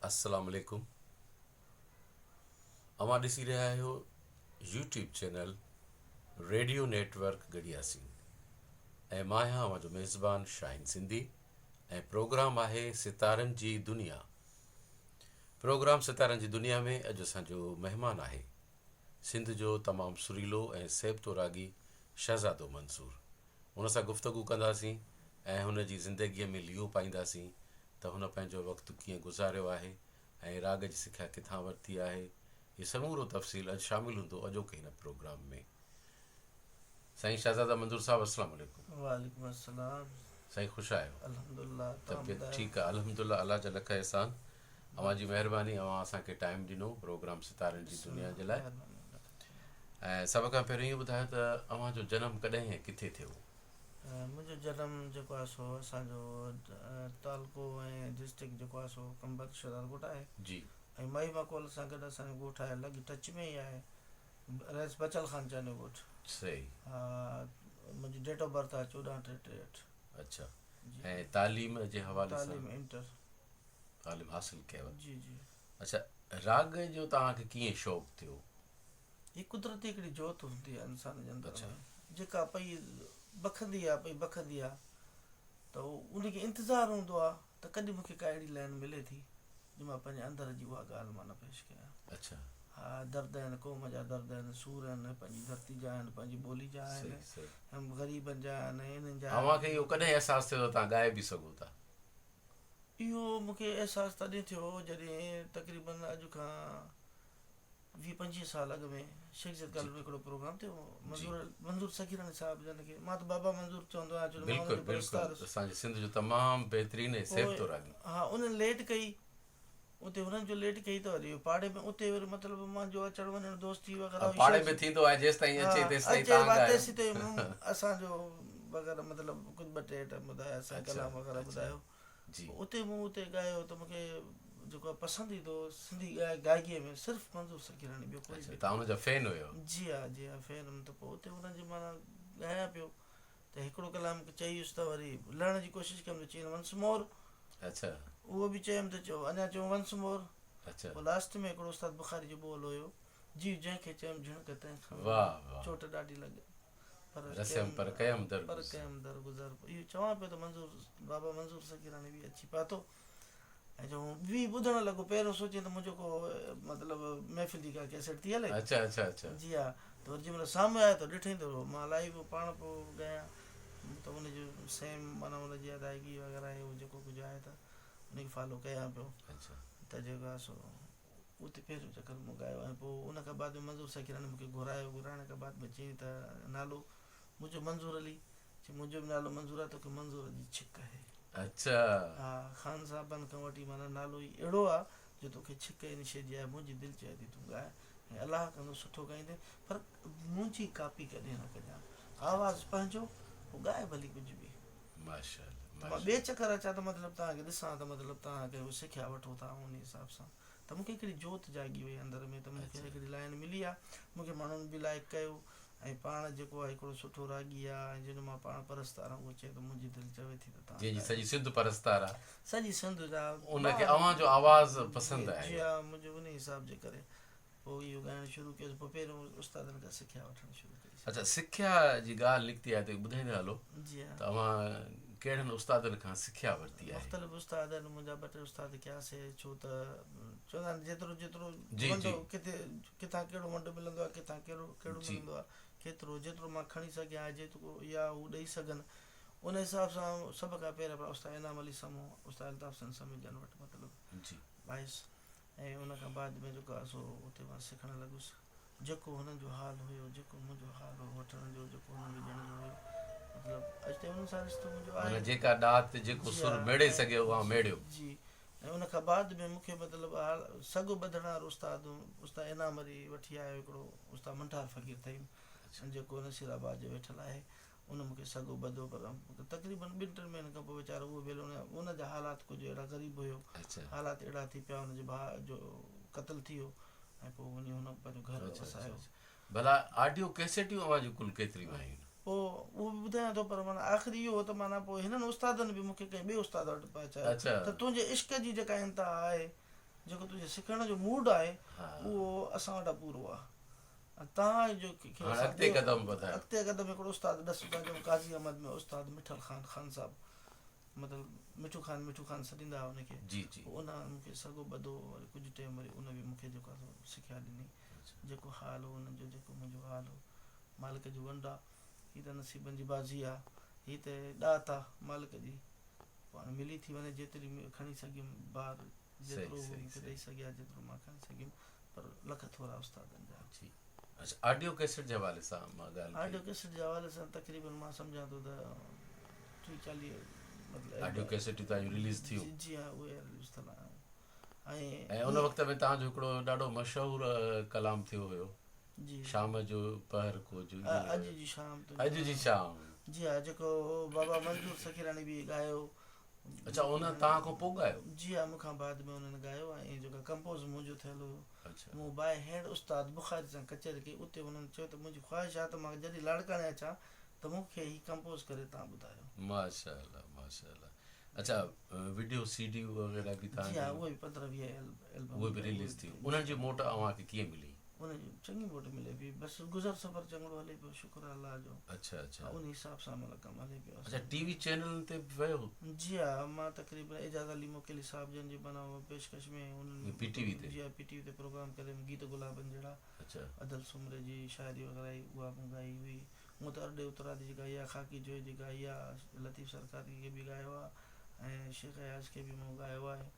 السلام عليڪم اوهان ڏسي رهيا آهيو يوٽيوب چينل ريڊيو نيٽورڪ ڳڙهياسين ۽ مان آهيان اوهان جو ميزبان شاهين سنڌي ۽ پروگرام آهي ستارن جي دنيا پروگرام ستارن جي دنيا ۾ اڄ اسان جو مهمان آهي سنڌ جو تمام سريلو ۽ سيبتو راڳي شهزادو منصور هن سان گفتگو ڪنداسين ۽ هن جي زندگيء ۾ ليئو پائينداسين ته هن پنهنجو وقت ڪيئن گذاريو آهي ۽ راڳ جي سکيا ڪٿان ورتي آهي. هي سمورو تفصيل اڄ شامل هوندو اڄوڪي هن پروگرام ۾. سائين شهزاده منظور صاحب السلام عليڪم. وعليڪم السلام. سائين خوش آهيو. الحمدلله توهان طبيعت ٻڌايو. ٺيڪ آ الحمدلله الله جا لک احسان اوهان جي مهرباني اوهان اسان کي ٽائيم ڏنو پروگرام ستارن جي دنيا جي لاء. ۽ سڀ کان پهريون اهو ٻڌايو ته اوهان جو جنم ڪڏهن ۽ ڪٿي ٿيو؟ منهنجو جنم جيڪو آهي سو اسان جو تعلقو ۽ ڊسٽرڪٽ جيڪو آهي سو قمبر شهدادڪوٽ آهي جي. ۽ مائي مڪول سان گڏ اسان جو ڳوٺ آهي لڳ ٽچ ۾ ئي آهي رئيس بچل خان چانڊيو ڳوٺ. صحيح. ها منهنجي ڊيٽ آف برٿ آهي 14 3 63. اڇا ۽ تعليم جي حوالي سان؟ تعليم انٽر. تعليم حاصل ڪيو. جي جي. اڇا راڳ جو توهان کي ڪيئن شوق ٿيو؟ هي قدرتي هڪڙي جوت هوندي آهي انسان جي اندر ۾ جيڪا پئي بکندي آهي پئي بکندي آهي ته ان کي انتظار هوندو آهي ته ڪڏهن مونکي ڪا اهڙي لائن ملي ٿي جو مان پنهنجي اندر جي اها ڳالهه معنيٰ پيش ڪيان. اڇا. ها درد آهن قوم جا درد آهن سور آهن پنهنجي ڌرتي جا آهن پنهنجي ٻولي جا آهن غريبن جا آهن انهن جا آهن. اوهان کي اهو ڪڏهن احساس ٿيو ته توهان ڳائي به سگهو ٿا؟ اهو مونکي احساس تڏهن ٿيو جڏهن تقريبن اڄ کان 20 25 سال اڳ ۾ شيخ زيد ڪالوني ۾ هڪڙو پروگرام ٿيو منظور منظور سخيراڻي صاحب جن کي مان ته بابا منظور چوندو آهيان ڇو ته مان بلڪل ان جو پرستار بلڪل اسان جي سنڌ جو تمام بهترين ۽ سيبتو راڳي. ها انهن ليٽ ڪئي اتي هنن جو ليٽ ڪئي ته وري پاڙي ۾ اتي وري مطلب منهنجو اچڻ وڃڻ دوستي وغيره ها پاڙي ۾ ٿيندو آهي جيستائين اچي تيستائين تان ڳايو تيستائين اسان جو وغيره مطلب ڪجهه ٻه ٽي آئٽم ٻڌايا اسان ڪلام وغيره ٻڌايو جي. پوء اتي مون اتي ڳايو ته مون کي جيڪو آهي پسند ايندو هو سنڌي گائڪيء ۾ صرف منظور سخيراڻي ٻيو ڪوئي اڇا توهان ان جا فين هيو. جي ها جي ها فين هيم ته پوء اتي انهن جي معنيٰ ڳايان پيو ته هڪڙو ڪلام چئي ويس ته وري لهڻ جي ڪوشش ڪيم ته چين ونس مور. اڇا. اهو به چيم ته چيو اڃا چيو ونس مور. اڇا. پوء لاسٽ ۾ هڪڙو استاد بخاري جو ٻول هيو جيء جنهن کي چيم جهڻڪ تنهن کان واه واه. چوٽ ڏاڍي لڳي. پر رسيم پر ڪيم در پر ڪيم در گذر اهو چوان پيو ته منظور بابا منظور سخيراڻي به اچي پاتو ۽ جو به ٻڌڻ لڳو پهريون سوچين ته منهنجو ڪو مطلب محفل جي ڪا ڪيسٽ ٿي هلي اچها اچها اچها جي ها ته وري جنهن مهل سامهون آيو ته ڏٺائين ته مان لائيو پاڻ پيو ڳايان ته ان جو سيم معنيٰ ان جي ادائگي وغيره اهو جيڪو ڪجهه آهي ته ان کي فالو ڪيان پيو ته جيڪو آهي سو اتي پهريون چڪر مون ڳايو ۽ پوء ان کان بعد ۾ منظور سخيراڻي مون کي گهرايو، گهرائڻ کان بعد ۾ چيائين ته نالو منهنجو منظور علي، چي منهنجو به نالو منظور آهي توکي منظور جي ڇڪ آهي. اڇا. ها خان صاحبن کان وٺي معنيٰ نالو ئي اهڙو آهي جو توکي ڇڪ ان شيء جي آهي منهنجي دل چوي ٿي تون ڳاء ۽ الله ڪندو سٺو ڳائيندين پر منهنجي ڪاپي ڪڏهن نه ڪجان آواز پنهنجو پوء ڳاء ڀلي ڪجهه به. ماشاءالله ته مان ٻئي چڪر اچان ته مطلب توهان کي ڏسان ته مطلب توهان ڪنهن سکيا وٺو ٿا ان حساب سان. ته مون کي هڪڙي جوت جاڳي وئي اندر ۾ ته مون کي هڪڙي لائن ملي آ مون کي ماڻهن به لائيڪ ڪيو ۽ پاڻ جيڪو آ هڪڙو سٺو راڳي آ ۽ جنهن جو مان پاڻ پرستار آهيان اهو چئي ٿو منهنجي دل چوي ٿي ته جنهن جي سڄي سنڌ پرستار آ سڄي سنڌ جا ان کي اوهان جو آواز پسند آهي جي ها منهنجو انهي حساب جي ڪري پوء اهو ڳائڻ شروع ڪيس پوء پهريون استادن کان سکيا وٺڻ شروع ڪئي. اڇا سکيا جي ڳالهه نڪتي آهي ته ٻڌائيندا هلو جي ها ته اوهان ڪهڙن استادن کان سکيا ورتي آهي. مختلف استاد آهن منهنجا ٻه ٽي استاد ڪيا سي ڇو ته چوندا آهن جيترو جيترو جي ونڊ جي ڪٿي ڪٿان ڪهڙو ونڊ ملندو آهي ڪٿان ڪهڙو ڪهڙو جي ملندو آهي ڪيترو جيترو مان کڻي سگهيان جيترو يا هو ڏئي سگهن ان حساب سان سڀ کان پهريان پاڻ استاد انعام علي سمون استاد الطاف حسين سمي جن وٽ مطلب جي آيس ۽ ان کان بعد ۾ جيڪو آهي سو اتي مان سکڻ لڳس. جيڪو هنن جو حال هيو، جيڪو منهنجو حال هو وٺڻ جو، جيڪو هنن جو ڏيڻ جو هيو، مطلب اڄ تائين انهن سان رشتو منهنجو آهي. معنيٰ جيڪا ڏات، جيڪو جي سر ها ميڙي ۽ سگهيو اها جي ميڙيو. جي ۽ ان کان بعد ۾ مون کي مطلب سڳو ٻڌڻ وارو استاد استاد انعام علي وٺي آيو هڪڙو استاد منٺار فقير ٿهيم جيڪو نصير آباد جو ويٺل آهي. ان مون کي سڳو ٻڌو پر تقريبن ٻن ٽن مهينن کان پوء ويچارو اهو ويل ان جا حالات ڪجهه اهڙا غريب هيو حالات اهڙا ٿي پيا ان جي ڀاء جو قتل ٿي ويو ۽ پوء وڃي هن پنهنجو گهر وسايو. ڀلا آڊيو ڪيسيٽيون اوهان جون ڪل ڪيتريون آهن؟ پوء اهو به ٻڌايان ٿو پر معنيٰ آخري اهو هو ته معنيٰ پوء هنن استادن به مون کي ڪنهن ٻئي استاد وٽ پهچايو ته تنهنجي عشق جي جيڪا انتها آهي. جيڪو تنهنجي سکڻ جو موڊ آهي اهو اسان وٽان پورو آهي ۽ توهان جو کي هاڻ اڳتي قدم وڌايو. اڳتي قدم هڪڙو استاد ڏس ٿا چئون قاضي احمد ۾ استاد مٺل خان خان صاحب مطلب مٺو خان مٺو خان سڏيندا هئا ان کي جي جي پوء ان مون کي سڳو ٻڌو وري ڪجهه ٽيم وري ان به مون کي جيڪو آهي سو سکيا ڏني جيڪو حال هو انهن جو جيڪو منهنجو حال هو مالڪ جو ونڊ آ هي ته نصيبن جي بازي آ هي ته ڏات آ مالڪ جي پوء هاڻي ملي ٿي وڃي جيتري کڻي سگهيم بار جيترو هو مون کي ڏئي سگهيا جيترو مان کڻي سگهيم پر لک ٿورا استادن جا. جي اڇا آڊيو ڪيسٽ جي حوالي سان مان ڳالهه ڪئي. آڊيو ڪيسٽ جي حوالي سان تقريبن مان سمجهان ٿو ته ٽيهه چاليهه مطلب آڊيو ڪيسٽون توهان جون رليز ٿيون. جي ها اهي رليز ٿيل آهن ۽ ۽ ان وقت ۾ توهان جو هڪڙو ڏاڍو مشهور ڪلام ٿيو هيو جي شام جو پهر ڪو جو اڄ جي شام اڄ جي شام جي ها جيڪو بابا منظور سخيراڻي به ڳايو. اڇا ان توهان کان پوء ڳايو؟ جي ها مون کان بعد ۾ انهن ڳايو ۽ جيڪا ڪمپوز منهنجو ٿيل هيو مون باء هينڊ استاد بخاري سان ڪچهري ڪئي اتي انهن چيو ته منهنجي خواهش آهي ته مان جڏهن لاڙڪاڻي اچان ته مون کي هي ڪمپوز ڪري توهان ٻڌايو. ماشاء الله ماشاء الله اڇا وڊيو سي ڊي وغيره به توهان جي ها اهي به 15 20 البم اهي به رليز ٿيون انهن جي موٽ اوهان کي ڪيئن ملي؟ ان جي چڱي موٽ ملي پئي بس گذر سفر چڱڙو هلي پيو شڪر آ الله جو. اڇا اڇا. ان حساب سان مطلب ڪم هلي پيو. اڇا ٽي وي چينلن تي به ويو؟ جي ها مان تقريبن اعجاز علي موڪلي صاحب جن جي معنيٰ پيشڪش ۾ انهن پي ٽي وي تي جي ها پي ٽي وي تي پروگرام ڪري گيت گلابن جهڙا اڇا ادل سومري جي شاعري وغيره هئي اها مون ڳائي هئي هونء ته ارڏي اترادي جي ڳائي آ خاڪي جويي جي ڳائي آ لطيف سرڪاري کي به ڳايو آ ۽ شيخ اياز کي به مون ڳايو آهي.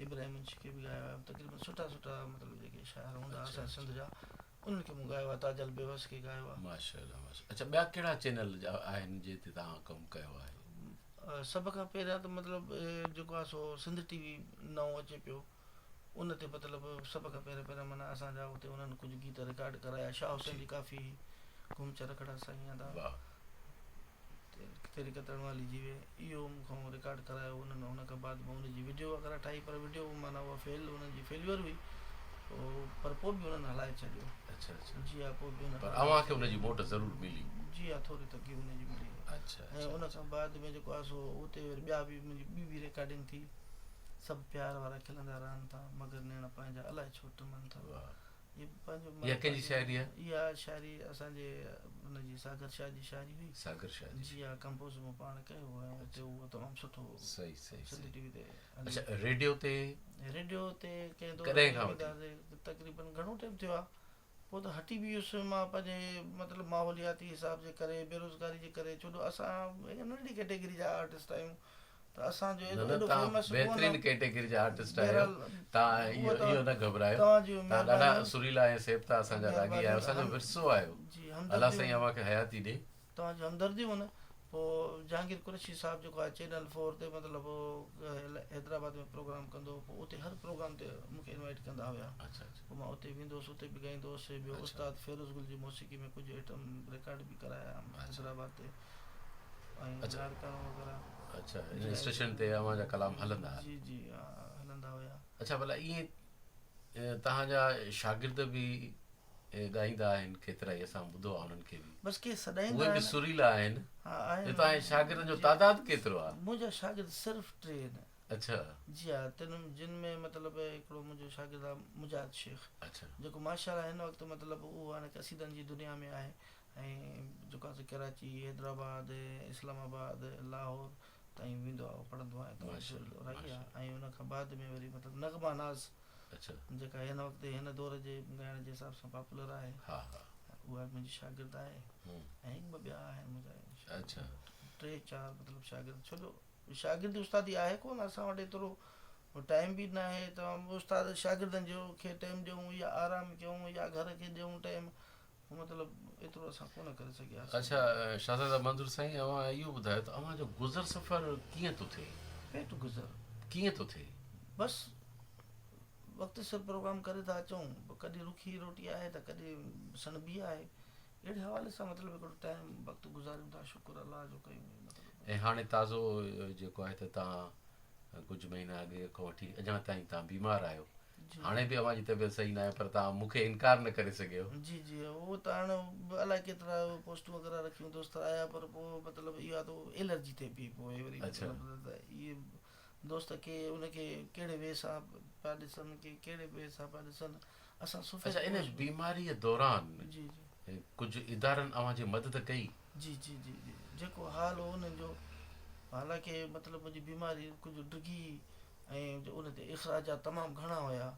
ابراهيم منشي کي به ڳايو آهي تقريبن سٺا سٺا مطلب جيڪي شاعر هوندا هئا اسان سنڌ جا انهن کي مون ڳايو آهي تاجل بيوس کي ڳايو آهي. ماشاءالله ماشاءالله اڇا ٻيا ڪهڙا چينل آهن جنهن تي توهان ڪم ڪيو آهي؟ سڀ کان پهريان ته مطلب جيڪو آهي سو سنڌ ٽي وي نئون اچي پيو ان تي مطلب سڀ کان پهريان پهريان معنيٰ اسان جا اتي انهن ڪجهه گيت رڪارڊ ڪرايا شاهه حسين جي ڪافي گهم چرکڙا سائين دا واهه تيري ڪتڻ والي جيوي اهو مون کان رڪارڊ ڪرايو انهن ان کان بعد مان ان جي وڊيو وغيره ٺاهي پر وڊيو معنيٰ اها فيل انهن جي فيليور هئي پر پوء به انهن هلائي ڇڏيو اڇا اڇا جي ها پوء به انهن پر اوهان کي ان جي موٽ ضرور ملي جي ها ٿوري تڪليف ان جي ملي اڇا ۽ ان کان بعد ۾ جيڪو آهي سو اتي وري ٻيا به منهنجي ٻي به رڪارڊنگ ٿي سڀ پيار وارا کلندا رهن ٿا مگر نيڻ پنهنجا الائي ڇو ٽمن ٿا واهه اها اها ڪنهن جي شاعري آهي؟ اها شاعري اسان جي ان جي ساگر شاهه جي شاعري هئي. ساگر شاهه جي. جي ها ڪمپوز مون پاڻ ڪيو هو ۽ اتي اهو تمام سٺو صحيح صحيح سنڌ صحيح ٽي وي تي هلي. اڇا ريڊيو تي ريڊيو تي ڪنهن دور ڪڏهن ۾ کان وٺي؟ وينداسين تقريبن گهڻو ٽائيم ٿيو آهي پوء ته هٽي به ويس مان پنهنجي مطلب ماحولياتي حساب جي ڪري بيروزگاري جي ڪري ڇو جو اسان هڪ ننڍڙي ڪيٽيگري جا آرٽسٽ آهيون ته اسان جو نه نه ايڏو توهان فيمس ڪونه بهترين ڪيٽيگري جا آرٽسٽ آهيو توهان اهو اهو نه گهٻرايو توهان جون توهان ڏاڍا مهربانيون سريلا ۽ سيبتا اسان جا راڳي آهيو اسان جو مهربانيون ورثو آهيو جي الله همدرديون سائين اوهان کي حياتي ڏي. توهان جون همدرديون پوء جهانگير قريشي صاحب جيڪو آهي چينل فور تي مطلب حيدرآباد ۾ پروگرام ڪندو هو پوء اتي هر پروگرام تي مون کي انوائيٽ ڪندا هيا اڇا اڇا پوء مان اتي ويندو هوس اتي به ڳائيندو هوس ٻيو استاد فيروز گل جي موسيقي ۾ ڪجهه ائٽم رڪارڊ به ڪرايا حيدرآباد تي ۽ لاڙڪاڻو وغيره. اڇا ان اسٽيشن تي اوهان جا ڪلام هلندا ها. جي جي هلندا هيا. اڇا ڀلا ائين توهان جا شاگرد به ڳائيندا آهن ڪيترائي اسان ٻڌو آهي انهن کي به. بس ڪي سڏائيندا اهي به آهن. سريلا آهن. ها آهن. توهان جي شاگردن جو تعداد ڪيترو آهي؟ منهنجا شاگرد صرف ٽي آهن. اڇا. جي ها تن جن ۾ مطلب هڪڙو منهنجو شاگرد آهي مجاهد شيخ. اڇا. جيڪو ماشاءالله هن وقت مطلب اهو هاڻي قصيدن جي دنيا ۾ آهي. ۽ جيڪو آهي سو ڪراچي، حيدرآباد، اسلام آباد، لاهور تائين ويندو آهي پڙهندو آهي تمام راڳي آهي ۽ ان کان بعد ۾ وري مطلب نغمه ناز جيڪا هن وقت هن دور جي ڳائڻ جي حساب سان پاپولر آهي ها ها اها منهنجي شاگرد آهي ۽ هڪ ٻه ٻيا آهن منهنجا اڇا ٽي چار مطلب شاگرد ڇو جو شاگرد استادي آهي ڪونه اسان وٽ ايترو ٽائيم به ناهي ته استاد شاگردن جو کي ٽائيم ڏيون يا آرام ڪيون يا گهر کي ڏيون ٽائيم مطلب ايترو اسان ڪونه ڪري سگهياسين. اڇا شاهزاده منظور سائين اوهان اهو ٻڌايو ته اوهان جو گذر سفر ڪيئن ٿو ٿئي؟ پيٽ گذر. ڪيئن ٿو ٿئي؟ بس وقت سر پروگرام ڪري ٿا اچون ڪڏهن رکي روٽي آهي ته ڪڏهن سڻڀي آهي اهڙي حوالي سان مطلب هڪڙو ٽائيم وقت گذاريون ٿا شڪر الله جو ڪيون مطلب. ۽ هاڻي تازو جيڪو آهي ته توهان ڪجهه مهينا اڳي کان وٺي اڃا تائين توهان بيمار آهيو هاڻي به اوهان جي طبيعت صحيح ناهي پر توهان مون کي انڪار نه ڪري سگهيو. جي جي اهو ته هاڻ الائي ڪيترا پوسٽون وغيره رکيون دوست آيا پر پوء مطلب اها ته الرجي ٿئي پئي پوء وري مطلب ته اهي دوست ڪي ان کي ڪهڙي وي سان پيا ڏسن ڪي ڪهڙي وي سان پيا ڏسن اسان سفيد اڇا ان پوش بيماريء دوران جي جي. ڪجهه ادارن اوهان جي مدد ڪئي؟ جي جي جي جي جيڪو حال هو انهن جو حالانڪه مطلب منهنجي بيماري ڪجهه ڊگهي ۽ ان تي اخراجات تمام گهڻا هيا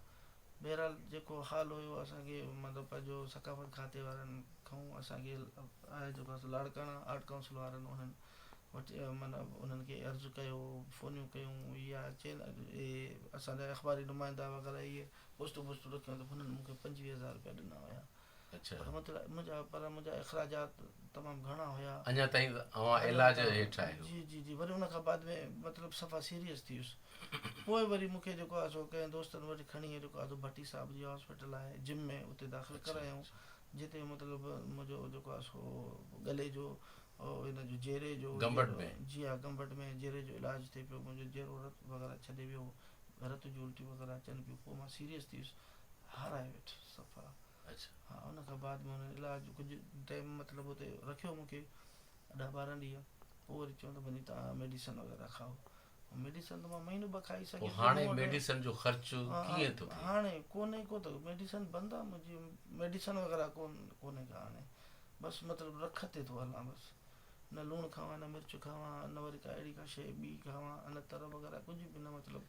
بهرحال جيڪو حال هيو اسان کي مطلب پنهنجو ثقافت کاتي وارن کان اسان کي آهي جيڪو آهي سو لاڙڪاڻا آرٽ ڪائونسل وارن انهن وٽ معنيٰ انهن کي عرض ڪيو فونيون ڪيون يا چين اهي اسان جا اخباري نمائندا وغيره اهي پوسٽون بوسٽون رکيون ته هنن مون کي 25 هزار روپيا ڏنا هيا اڇا پر مطلب منهنجا پر منهنجا اخراجات تمام گهڻا هيا. اڃا تائين اوهان علاج هيٺ آهيو. جي جي جي وري ان کان بعد ۾ مطلب صفا سيريس ٿي ويس پوء وري مون کي جيڪو آهي سو ڪنهن دوستن وٽ کڻي جيڪو آهي سو ڀٽي صاحب جي هاسپيٽل آهي جم ۾ اتي داخل ڪرايائون جتي مطلب منهنجو جيڪو آهي سو ڳلي جو ان جو جيري جو گمبٽ ۾. جي ها گمبٽ ۾ جيري جو علاج ٿئي پيو منهنجو جيرو رت وغيره ڇڏي ويو رت جون الٽيون وغيره اچن پيون پوء مان سيريس ٿي ويس هارائي ويٺس صفا. اڇا. ها ان کان بعد ۾ هنن علاج ڪجهه ٽائيم مطلب اتي رکيو مون کي ڏهه ٻارهن ڏينهن پوء وري چيو ته ڀلي توهان ميڊيسن وغيره کائو ميڊيسن ته مان مهينو ٻه کائي پوء سگهيس هاڻي مون وٽ ميڊيسن جو خرچ ڪيئن ٿو ٿئي؟ هاڻي ڪونهي ڪو ته ميڊيسن بند آ منهنجي ميڊيسن وغيره ڪونهي ڪا هاڻي بس مطلب رک تي ٿو هلان بس نه لوڻ کاوان نه مرچ کاوان نه وري ڪا اهڙي ڪا شيء ٻي کاوان نه تر وغيره ڪجهه به نه مطلب.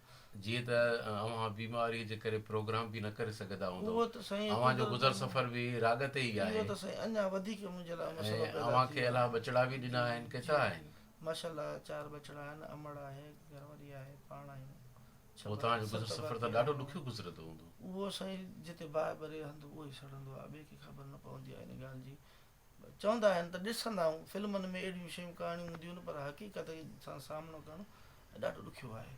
جيئن ته اوهان بيماريء جي ڪري پروگرام به نه ڪري سگهندا هوندؤ. اهو ته سائين اوهان جو قدرت گذر سفر به راڳ تي ئي اهو آهي. ته سائين اڃا وڌيڪ منهنجي لاء مسئلو ۽ پيدا اوهان ٿي کي ويو الله آهي. ٻچڙا به جي ڏنا آهن. جي ڪيترا آهن؟ ماشاء الله چار ٻچڙا آهن امڙ آهي گهر واري آهي پاڻ آهيون ڇهه پوء توهان جو ست گذر سفر ته ڀاتي ڏاڍو آهيون. ڏکيو گذرندو هوندو. اهو سائين جتي باهه ٻري هنڌ اهو ئي سڙندو آهي ٻئي کي خبر نه پوندي آهي ان ڳالهه جي. چوندا آهن ته ڏسندا آهيون فلمن ۾ اهڙيون شيون ڪهاڻيون هونديون آهن پر حقيقت سان سامنو ڪرڻ ڏاڍو ڏکيو آهي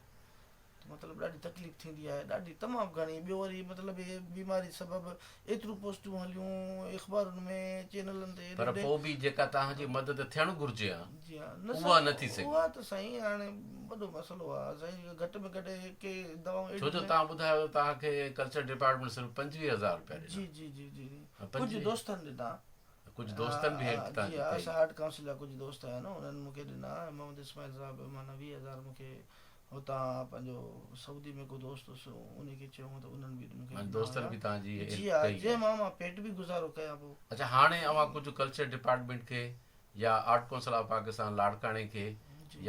ته مطلب ڏاڍي تڪليف ٿيندي آهي ڏاڍي تمام گهڻي ٻيو وري مطلب هي بيماري سبب ايتريون پوسٽون هليون اخبارن ۾ چينلن تي پر هيڏي پوء به جيڪا توهان جي مدد ٿيڻ گهرجي ها جي ها نه اها نه ٿي سائين سگهي. اها ته سائين هاڻي وڏو مسئلو آهي سائين گهٽ ۾ گهٽ ڪي دوائون ڇو جو اهڙيون توهان ٻڌايو ته توهان کي ڪلچر ڊپارٽمينٽ صرف 25 هزار رپيا ڏنا. جي جي جي جي ڪجهه دوستن ڏنا. ڪجهه دوستن به هيلپ توهان جي جي ڪئي. اسان آرٽ ڪائونسل جا ڪجهه دوست آهن انهن مون کي ڏنا محمد اسماعيل صاحب معنيٰ 20 هزار مون کي هتان پنهنجو سعودي ۾ ڪو دوست هوس ان کي چيو ته انهن به مون کي معنيٰ ڏنا دوستن هيا به توهان جي جي هيلپ ها ڪئي جنهن آهي. مان مان پيٽ به گذارو ڪيان پيو. اڇا هاڻي اوهان ڪجهه ڪلچر ڊپارٽمينٽ کي يا آرٽ ڪائونسل آف پاڪستان لاڙڪاڻي کي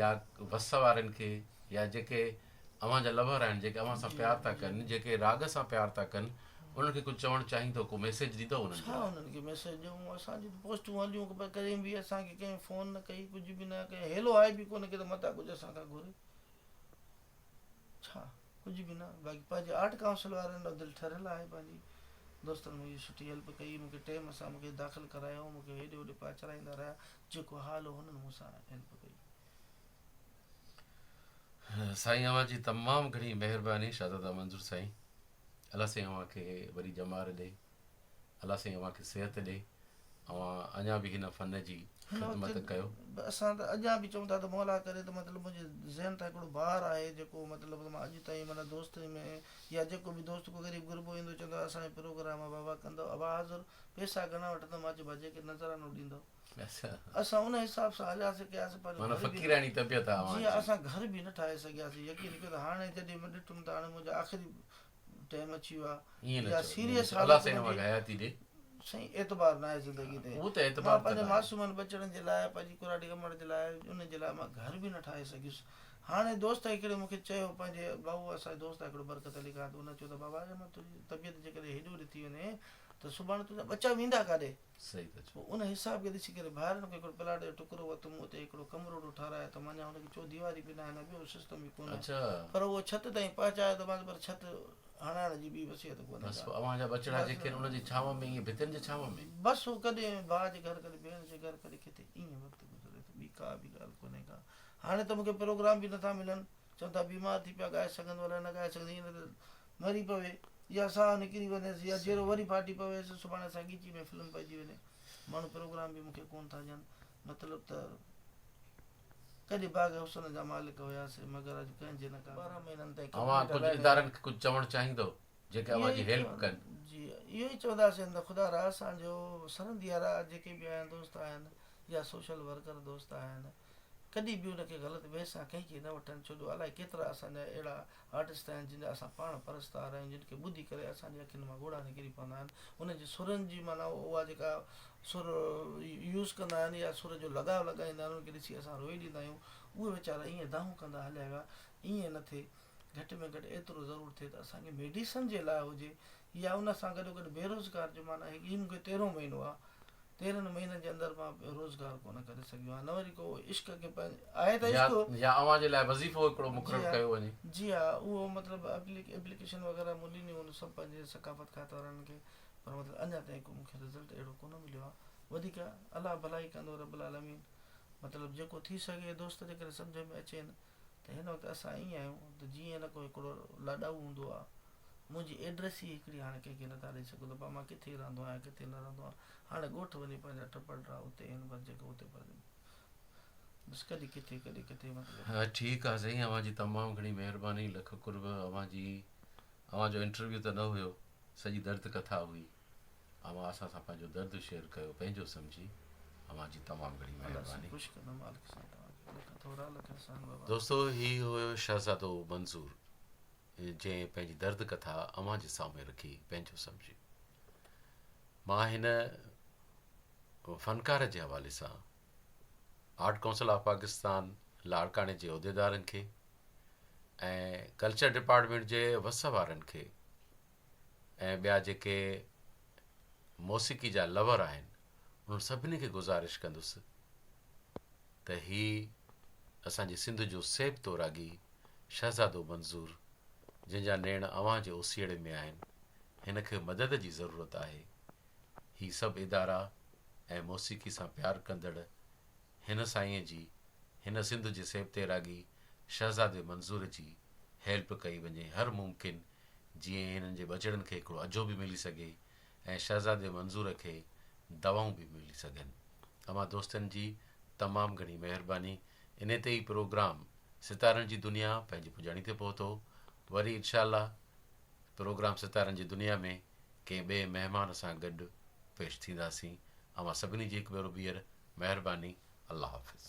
يا وس وارن کي يا جيڪي اوهان جا لور آهن جيڪي اوهان سان پيار ٿا ڪن جيڪي راڳ سان پيار ٿا ڪن انهن کي ڪجهه چوڻ چاهيندو ڪو ميسيج ڏيندو انهن جي ڇا لاء. انهن کي ميسيج ڏيون اسان جون ته پوسٽون هليون پر ڪڏهن به اسان کي ڪنهن فون نه ڪئي ڪجهه به نه ڪنهن هيلو هاء به ڪونه ڪئي ته متان ڪجهه اسان کان گهري ڇا ڪجهه به نه باقي پنهنجي آرٽ ڪائونسل وارن ڏانهن دل ٺريل آهي پنهنجي دوستن منهنجي سٺي هيلپ ڪئي مون کي ٽيم سان مون کي داخل ڪرايو مون کي هيڏي هوڏي پهچرائيندا رهيا جيڪو حال هو هنن مون سان هيلپ ڪئي. سائين اوهان جي تمام گهڻي مهرباني شهزاده منظور سائين الله سائين اوهان کي وڏي ڄمار ڏي الله سائين اوهان کي صحت ڏي اوهان اڃا به هن فن جي هن خدمت وقت ڪيو. اسان ته اڃا به چئون ٿا ته مولا ڪري ته مطلب منهنجي ذهن تان هڪڙو بار آهي جيڪو مطلب ته مان اڄ تائين معنيٰ دوستن ۾ يا جيڪو به دوست ڪو غريب غربو ايندو چوندو آهي اسان جو پروگرام آهي بابا ڪندؤ ابا حاضر پئسا گهڻا وٺندؤ مان چيو ڀا جيڪي نذرانو ڏيندؤ اسان ان حساب سان هلياسين ڪياسين پنهنجو معنيٰ گهر به فقيراڻي طبيعت آهي اوهان جي جي. اسان گهر به نه ٺاهي سگهياسين يقين ڪيو ته هاڻي جڏهن مان ڏٺم ته هاڻي منهنجا آخري ٽائيم اچي ويو آهي ائين نه يا چئو ائين نه سيريس چئو الله حالت سائين اوهان کي منهنجي حياتي ڏي. سائين اعتبار ناهي زندگي تي اهو ته مان اعتبار ته پنهنجي ناهي. معصومن ٻچڙن جي لاء پنهنجي ڪراڙي امڙ جي لاء انهن جي لاء مان گهر به نه ٺاهي سگهيس هاڻي دوست هڪڙي مون کي چيو پنهنجي ڀائو اسان جو دوست آهي هڪڙو برڪت علي خان ته ان چيو ته بابا اگر مان تنهنجي طبيعت جيڪڏهن هيڏي هوڏي ٿي وڃي ته سڀاڻي تنهنجا ٻچا ويندا ڪاڏي؟ صحيح ٿا چئو. پوء ان حساب کي ڏسي ڪري ڀائرن کي هڪڙو پلاٽ جو ٽڪرو ورتم اتي هڪڙو ڪمرو ٺهرايو اٿم اڃا ان کي چوديواري به ناهي نه ٻيو سسٽم به ڪونهي اڇا. پر اهو ڇت تائين پهچايو ته مانس پر ڇت هڻائڻ جي ٻي وصيت ڪونهي بس ڪا. پوء اوهان جا ٻچڙا بس جيڪي آهن انهن جي ڇانو ۾ ائين ڀتين جي ڇانو ۾. بس هو ڪڏهن ڀاء جي گهر ڪڏهن ڀيڻ جي گهر ڪڏهن ڪٿي ائين وقت گذري ٿو ٻي ڪا به ڳالهه ڪونهي ڪا هاڻي ته مون کي پروگرام به نٿا ملن چون ٿا بيمار ٿي پيا ڳائي سگهندو الائي نه ڳائي سگهندو ائين نه ته مري پوي يا ساهه نڪري وڃيس يا جيرو وري ڦاٽي پويس سڀاڻي اسان ڳچي ۾ فلم پئجي وڃي ماڻهو پروگرام به مون کي ڪونه ٿا ڏين مطلب ته ڪڏهن باغ حسن جا مالڪ هياسي مگر اڄ ڪنهن جي نه ڪا 12 مهينن تائين اوهان ڪمپيوٽر ڪجهه هلائڻ ادارن کي ڪجهه چوڻ چاهيندو جيڪي اهو اوهان جي ئي هيلپ ڪن. جي اهو ئي چونداسين ته خدا را اسان جو سرندي وارا جيڪي به آهن دوست آهن يا سوشل ورڪر دوست آهن. ڪڏهن به ان کي غلط وي سان ڪنهن کي نه وٺن ڇو جو الائي ڪيترا اسان جا اهڙا آرٽسٽ آهن جن جا اسان پاڻ پرستار آهيون جن کي ٻڌي ڪري اسان جي اکين مان ڳوڙها نڪري پوندا آهن انهن جي سرن جي معنيٰ اها جيڪا سر يوز ڪندا آهن يا سر جو لڳاء لڳائيندا آهن ان کي ڏسي اسان روئي ڏيندا آهيون اهي ويچارا ائين دانهون ڪندا هليا ويا ائين نه ٿئي گهٽ ۾ گهٽ ايترو ضرور ٿئي ته اسان کي ميڊيسن جي لاء هجي يا ان سان گڏو گڏ بيروزگار جو معنيٰ هي مون کي تيرهون مهينو آهي تيرهن مهينن جي اندر مان روزگار ڪونه ڪري سگهيو آهيان نه وري ڪو عشق کي پنهنجي آهي ته عشق يا اوهان جي لاء وظيفو هڪڙو مقرر ڪيو وڃي. جي ها اهو مطلب ايپليڪيشن وغيره مون ڏنيون هن سڀ پنهنجي ثقافت کاتي وارن کي پر مطلب اڃا تائين ڪو مون کي رزلٽ اهڙو ڪونه مليو آهي وڌيڪ الله ڀلائي ڪندو رب العالمين مطلب جيڪو ٿي سگهي دوست جيڪڏهن سمجهه ۾ اچين ته هن وقت اسان ائين آهيون ته جيئن نه ڪو هڪڙو لاڏائو هوندو آهي منهنجي ايڊريس ئي هڪڙي هاڻي ڪنهن کي نٿا ڏئي سگهون ته ڀا مان ڪٿي رهندو آهيان ڪٿي نه رهندو آهيان هاڻي ڳوٺ وڃي پنهنجا ٽپڙ ڊا اتي آهن بس جيڪو اتي بس ڪڏهن ڪٿي ڪڏهن ڪٿي مطلب. ٺيڪ آ سائين اوهان جي تمام گهڻي مهرباني لک قرب اوهان جي اوهان جو انٽرويو ته نه هيو سڄي درد ڪٿا هئي اوهان اسان سان پنهنجو درد شيئر ڪيو پنهنجو سمجهي اوهان جي تمام گهڻي الله سائين مهرباني. خوش ڪندو مالڪ سائين توهان کي لک ٿورا لک احسان بابا. دوستو هي هيو شهزادو منظور جنهن پنهنجي درد ڪٿا اوهان جي سامهون رکي پنهنجو سمجهي. مان هن فنڪار جي حوالي سان آرٽ ڪائونسل آف پاڪستان لاڙڪاڻي جي عهديدارن کي ۽ ڪلچر ڊپارٽمينٽ جي وس وارن کي ۽ ٻيا جيڪي موسيقي جا لور آهن انهن سڀني کي گذارش ڪندس ته هي اسان جي سنڌ جو سيب توراڳي شهزادو منظور جنهن جا نيڻ اوهان جي اوسيئڙي ۾ آهن، هن کي مدد جي ضرورت آهي. هي سڀ ادارا ۽ موسيقي سان پيار ڪندڙ هن سائينء جي، هن سنڌ جي سيبتي راڳي شهزادي منظور جي هيلپ ڪئي وڃي هر ممڪن جيئن هنن جي ٻچڙن کي هڪڙو اجهو به ملي سگهي ۽ شهزادي منظور کي دوائون به ملي سگهن. اوهان دوستن جي تمام گهڻي مهرباني. انهي تي ئي پروگرام ستارن جي دنيا پنهنجي پڄاڻي تي پهتو. وري انشاء الله پروگرام ستارن جي دنيا ۾ ڪنهن ٻئي مهمان سان گڏ پيش ٿينداسين. اوهان سڀني جي هڪ ڀيرو ٻيهر مهرباني. الله حافظ.